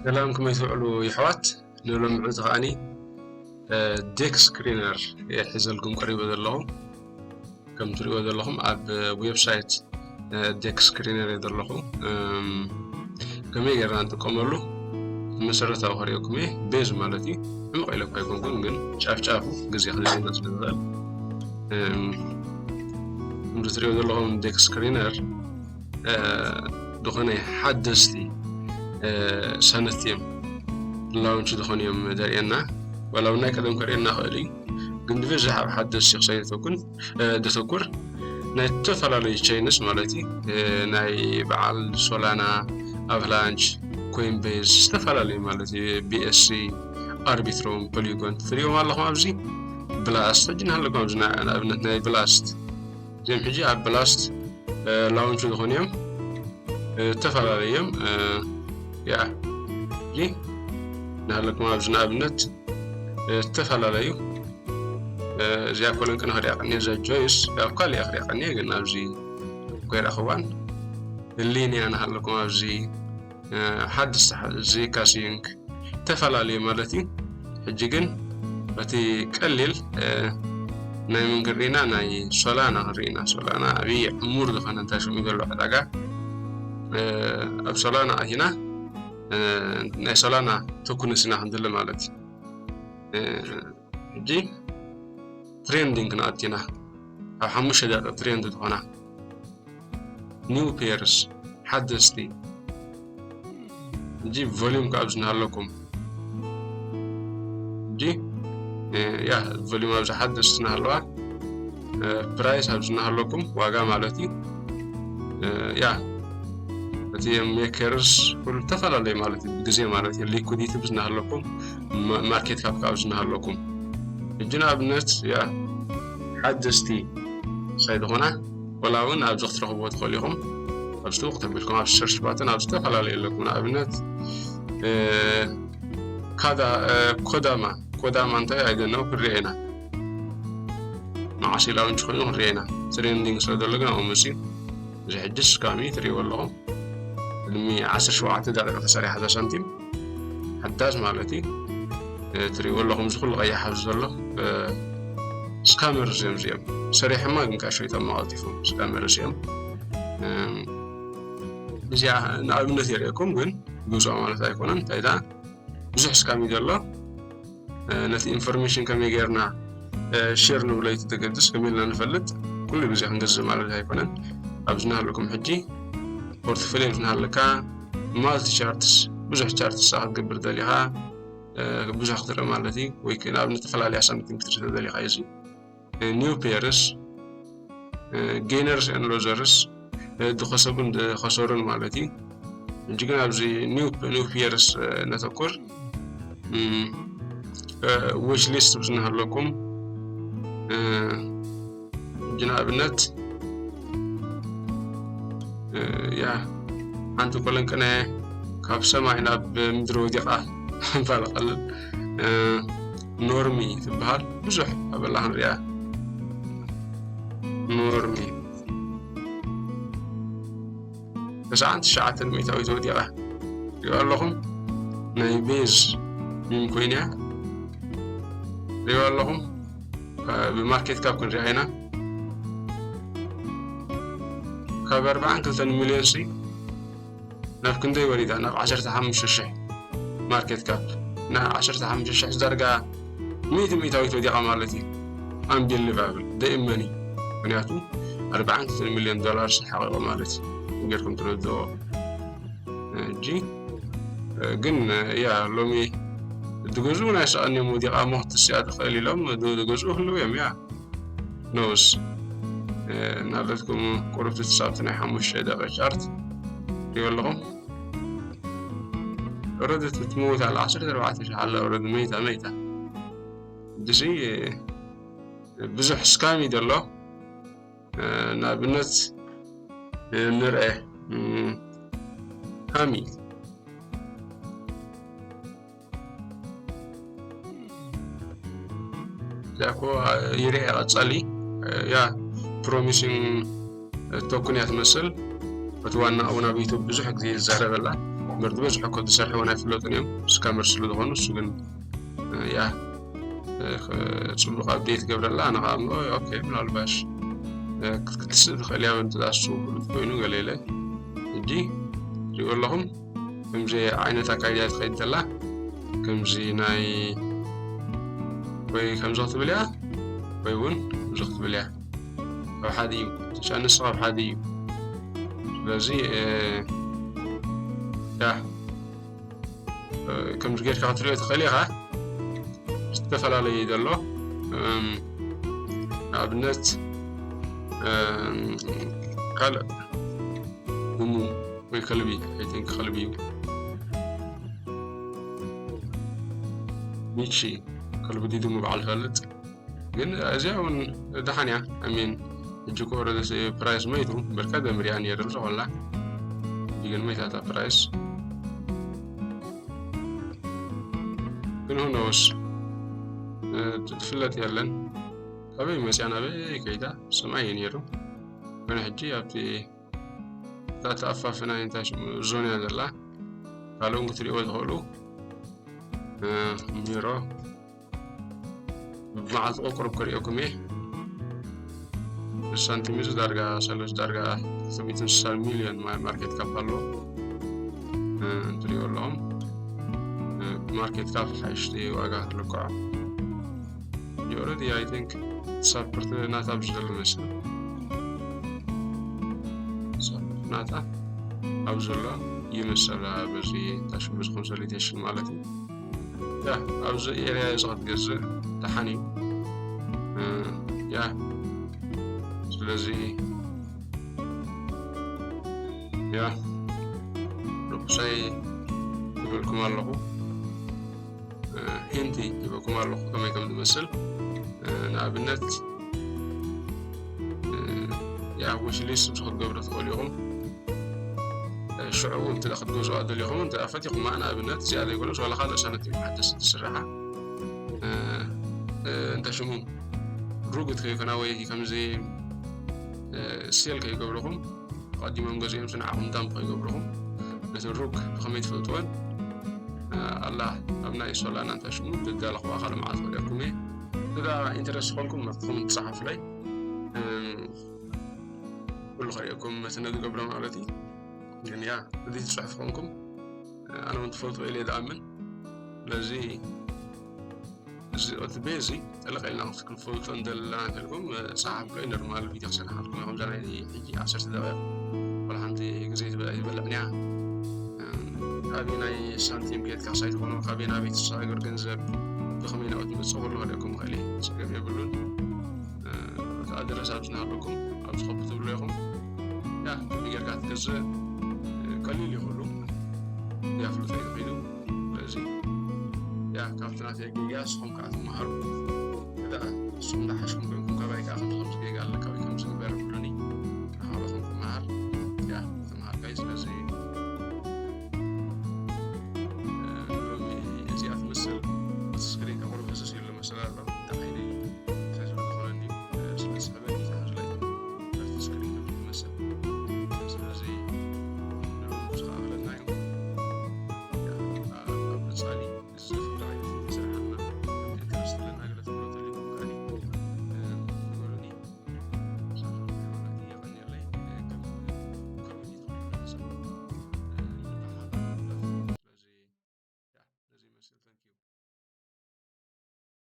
ሰላም፣ ከመይ ትውዕሉ ይሕዋት? ንሎሚ ምዕልቲ ከዓኒ ዴክ ስክሪነር እየ ሒዘልኩም ቀሪበ ዘለኹ። ከም ትሪእዎ ዘለኹም ኣብ ዌብሳይት ዴክ ስክሪነር እየ ዘለኹ። ከመይ ጌርና ንጥቀመሉ መሰረታዊ ከርእየኩም እየ። ቤዝ ማለት እዩ። ዕምቕ ኢለ እኳ ኣይኮንኩን፣ ግን ጫፍ ጫፉ ግዜ ክህልየና ስለ ዝኽእል። ከምዚ ትሪእዎ ዘለኹም ዴክ ስክሪነር ዝኾነ ሓደስቲ ሰነድቲ እዮም፣ ላውንች ዝኾኑ እዮም ዘርእየና። ዋላ እውን ናይ ቀደም ከርእየና ክእል እዩ፣ ግን ብብዝሕ ኣብ ሓደስቲ ክሳይ ዘተኩን ዘተኩር ናይ ዝተፈላለዩ ቸይንስ ማለት እዩ። ናይ በዓል ሶላና፣ ኣቫላንች፣ ኮይንቤዝ፣ ዝተፈላለዩ ማለት እዩ። ቢኤስሲ፣ ኣርቢትሮም፣ ፖሊጎን ትሪእዎም ኣለኹም ኣብዚ ብላስት ሕጂ ንሃለኩም ኣብዚ ንኣብነት ናይ ብላስት እዚኦም ሕጂ ኣብ ብላስት ላውንች ዝኾኑ እዮም። ዝተፈላለዩ እዮም። ያ እዚ ንሃለኩም ኣብዚ ንኣብነት ዝተፈላለዩ እዚኣ ኮለንቅና ክሪኣ ቀኒ እዛ ጆይስ ኣብ ካልእ ክሪኣ ቀኒ ግን ኣብዚ ኮይራ ክዋን ሊንያ ንሃለኩም ኣብዚ ሓድስ እዚ ካሲንክ ተፈላለዩ ማለት እዩ። ሕጂ ግን እቲ ቀሊል ናይ መን ክንርኢና ናይ ሶላና ክንርኢና። ሶላና ኣብይ ዕሙር ዝኾነ እንታይ ሽሙ ዘሎ ዕዳጋ ኣብ ሶላና ኣቲና ናይ ሶላና ተኩንስ ኢና ክንድሊ ማለት እዩ። ሕጂ ትሬንዲንግ ክንኣቲና ኣብ ሓሙሽተ ደቂ ትሬንድ ዝኾና ኒው ፔርስ ሓደስቲ እንጂ ቮሊዩም ካብ ዝናሃለኩም እንጂ ያ ቮሊዩም ኣብዚ ሓደስቲ ናሃለዋ ፕራይስ ኣብ ዝናሃለኩም ዋጋ ማለት እዩ። ያ እቲ ሜከርስ ኩሉ ተፈላለዩ ማለት እዩ። ብግዜ ማለት እዩ ሊኩዲቲ ብዝናሃለኩም ማርኬት ካብ ካብ ዝናሃለኩም እጂ ንኣብነት ያ ሓደስቲ ሳይ ዝኾና ወላ እውን ኣብዚ ክትረኽብዎ ትኽእሉ ኢኹም። ኣብዚ ትውቕ ተቢልኩም ኣብ ሰርች ባትን ኣብ ዝተፈላለዩ ኣለኩም። ንኣብነት ኮዳማ ኮዳማ እንታይ ኣይደነው ክንሪኦ ኢና። መዓስ ኢላ እውን ዝኾኑ ክንሪኦ ኢና። ትሬንዲንግ ስለ ዘሎ ግን ኣብኡ መፅዩ እዚ ሕጂ ስካሚ ትሪእዎ ኣለኹም። ቅድሚ ዓሰርተ ሸውዓተ ደቂቕ ተሰሪሓ እዛ ሳንቲም ሓዳስ ማለት እዩ። ትሪእዎ ኣለኹም እዚ ኩሉ ቀይሕ ኣብዚ ዘሎ ስካመርስ እዮም እዚኦም። ሰሪሖማ ግን ከዓ ሸይጦማ ቀልጢፎም ስካመርስ እዮም። እዚኣ ንኣብነት የርእየኩም ግን ግብፃ ማለት ኣይኮነን። እንታይ ደኣ ብዙሕ ስካም እዩ ዘሎ። ነቲ ኢንፎርሜሽን ከመይ ጌርና ሼር ንብሎ እዩ ተገድስ ከመይ ኢልና ንፈልጥ። ኩሉ ግዜ ክንገዝእ ማለት ኣይኮነን። ኣብዚ ናሃለኩም ሕጂ ፖርትፎሊዮ ዝናሃለካ ማልቲ ቻርትስ ብዙሕ ቻርትስ ክትገብር ደሊኻ ብዙሕ ክትርኢ ማለት እዩ። ወይ ንኣብነት ዝተፈላለያ ሳንቲም ክትርኢ ደሊኻ እዩ። ኒው ፔርስ ጌነርስ ን ሎዘርስ ዝኸሰቡን ዝኸሰሩን ማለት እዩ። እጂ ግን ኣብዚ ኒው ፔርስ ነተኩር። ዊች ሊስት ብዝናሃለኩም እጂ ንኣብነት ያ ሓንቲ ኮለንቅነ ካብ ሰማይ ናብ ምድሪ ወዲቓ ባል ቀልል ኖርሚ ትበሃል ብዙሕ ኣበላ ክንሪኣ ኖርሚ ተስዓን ትሽዓተን ሚእታዊት ወዲቓ ሪኦ ኣለኹም። ናይ ቤዝ ሚም ኮይን እያ ሪኦ ኣለኹም። ብማርኬት ካብ ክንሪኣ ኢና ካብ ኣርባዓን ክልተን ሚልዮን ሲ ናብ ክንደይ ወሪዳ ናብ ዓሰርተ ሓሙሽተ ሽሕ ማርኬት ካፕ ና ዓሰርተ ሓሙሽተ ሽሕ ዳርጋ ሚእቲ ሚእታዊት ወዲቓ ማለት እዩ። ኣምቢሊቫብል ደእመኒ ምክንያቱ ኣርባዓን ክልተን ሚልዮን ዶላር ሓቂቑ ማለት እዩ። ጌርኩም ትረድኦ እጂ ግን ያ ሎሚ ዝገዝኡ ናይ ሰኣን እዮም ወዲቓ እሞ ክትስያ ትኽእል ኢሎም ዝገዝኡ ህልው እዮም ያ ነውስ ናለትኩም ቁርብቲ ትሳብቲ ናይ ሓሙሽተ ደቂ ቻርት ሪኦ ኣለኹም። ኦረዲ ትመውት ኣለ ዓሰርተ ኣርባዕተ ሽሕ ኣለ ኦረዲ መይታ መይታ እጅሲ ብዙሕ ስካም እዩ ዘሎ። ንኣብነት ንርአ ሃሚ እዚኣ እኮ ይርአ ቀጻሊ ያ ፕሮሚሲንግ ቶክን እያ ትመስል። እቲ ዋና እውን ኣብ ዩቱብ ብዙሕ ግዜ ይዛረበላ እምበር ዝበዝሑ እኮ ዝሰርሕዎ ኣይፍለጡን እዮም፣ ስካመር ስለ ዝኾኑ። እሱ ግን ያ ጽቡቕ ኣፕዴት ገብረላ። ኣነ ከዓ ኦኬ፣ ምናልባሽ ክትስእ ትኽእል እያ፣ እንተ እሱ ፍሉጥ ኮይኑ ገለ ኢለ። ሕጂ ትሪእዎ ኣለኹም፣ ከምዚ ዓይነት ኣካይዳ ትኸይድ ዘላ፣ ከምዚ ናይ ወይ ከምዚ ክትብል እያ፣ ወይ እውን ከምዚ ክትብል እያ። ካብ ሓደ እዩ፣ ቻንስ ካብ ሓደ እዩ። ስለዚ ያ ከምዚ ጌርካ ክትሪኦ ትኽእል ኢኻ። ዝተፈላለዩ ዘሎ ንኣብነት ካልእ ድሙ ወይ ከልቢ፣ ኣይቲንክ ከልቢ እዩ። ሚቺ ከልቢ ድሙ በዓል ፈልጥ። ግን እዚኣ እውን ደሓን እያ። ኣሚን ሕጂ ኮረደስ ፕራይስ መይቱ በርካ ደምርያ ነይሩ ዝኾላ። ሕጂ ግን መይታታ ፕራይስ። ግን ሁኖስ ትፍለጥ የለን። ካበይ መፅያ ናበይ ከይዳ ሰማይ እዩ ነይሩ። ግን ሕጂ ኣብቲ እታ ተኣፋፍና እንታይ ሽሙ ዞን እያ ዘላ። ካልኦም ክትሪእዎ ትኽእሉ። ሚሮ ብመዓልቲ ቁርቁር ከሪኦኩም እየ። ሳንቲም እዚ ዳርጋ ሰለስተ ዳርጋ ክልተ ሚእትን ስሳን ሚልዮን ማርኬት ካፕ ኣሎ። እንትሪኦ ኣለኹም ማርኬት ካፕ ሓይሽቲ ዋጋ ልክዖ። ኦረዲ ኣይ ቲንክ ሳፕርት ናታ ኣብዚ ዘሎ መስል ናታ ኣብ ዘሎ ይመሰላ በዚ ታሽሙ ኮንሶሊዴሽን ማለት እዩ። ያ ኣብዚ ኤሪያ እዚ ክትገዝእ ደሓን እዩ። ያ ስለዚ ያ ርኩሰይ ይብልኩም ኣለኹ። ሂንቲ ይበኩም ኣለኹ ከመይ ከም ዝመስል። ንኣብነት ያ ዊሽ ሊስት ምስ ክትገብሩ ትኽእሉ ኢኹም። ሽዑ እውን እንተ ክትገዝዋ ደሊኹም እንተ ፈቲኹማ ንኣብነት እዚኣ ዘይኮነስ ዋላ ካልእ ሳነቲ ሓደስ ትስርሓ እንተ ሽሙ ሩጉት ከይኮና ወይ ከምዚ ሴል ከይገብርኹም ኣቐዲሞም ገዚኦም ስንዓኹም ዳምፕ ከይገብርኹም ነቲ ሩግ ብኸመይ ትፈልጥወን ኣላ ኣብ ናይ ሶላና እንታይ ሽሙ ደዳለኽዋ ካልእ መዓልቲ ክርእየኩም እየ። እዛ ኢንተረስት ዝኾንኩም መርትኹም ትፀሓፉለይ ኩሉ ከርእየኩም መትነ ዝገብሮ ማለት እዩ። ግን ያ እዚ ትፅሕፍ ኮንኩም ኣነ እውን ትፈልጥዎ ኢለ ዝኣምን ስለዚ እዚ እቲ ቤዚ ጠለቕ ኢልና ክንፈልጦ እንደለና እንተልኩም ፀሓፍ ከይ ኖርማል ቪድዮ ክሰርሓልኩም ከምዛ ናይ ሕጂ ዓሰርተ ደቂቕ ወላ ሓንቲ ግዜ ዝበልዕን እያ። ካበይ ናይ ሳንቲም ቤት ካሳይ ዝኾነ ካበይ ናበይ ትሰጋገር ገንዘብ ብኸመይ ናብኡ ትመፅእ ኩሉ ከርእየኩም ይኽእል እየ። ፀገም የብሉን። እቲ ኣድረስ ኣብዚ ናሃለኩም ኣብዚ ከብ ትብሉ ኢኹም። ያ ከመይ ጌርካ ትገዝእ ቀሊል ይኽእሉ ያፍልጦ ይኽእሉ ስለዚ ያ ካብቲ ናተይ ጌጋ ንስኹም ከዓ ትመሃሩ። እዳ ንስኹም ዝሓሽኩም ኮይንኩም ካባይ ከዓ ከምዚ ከምዚ ጌጋ ኣለካ ወይ ከምዚ ግበር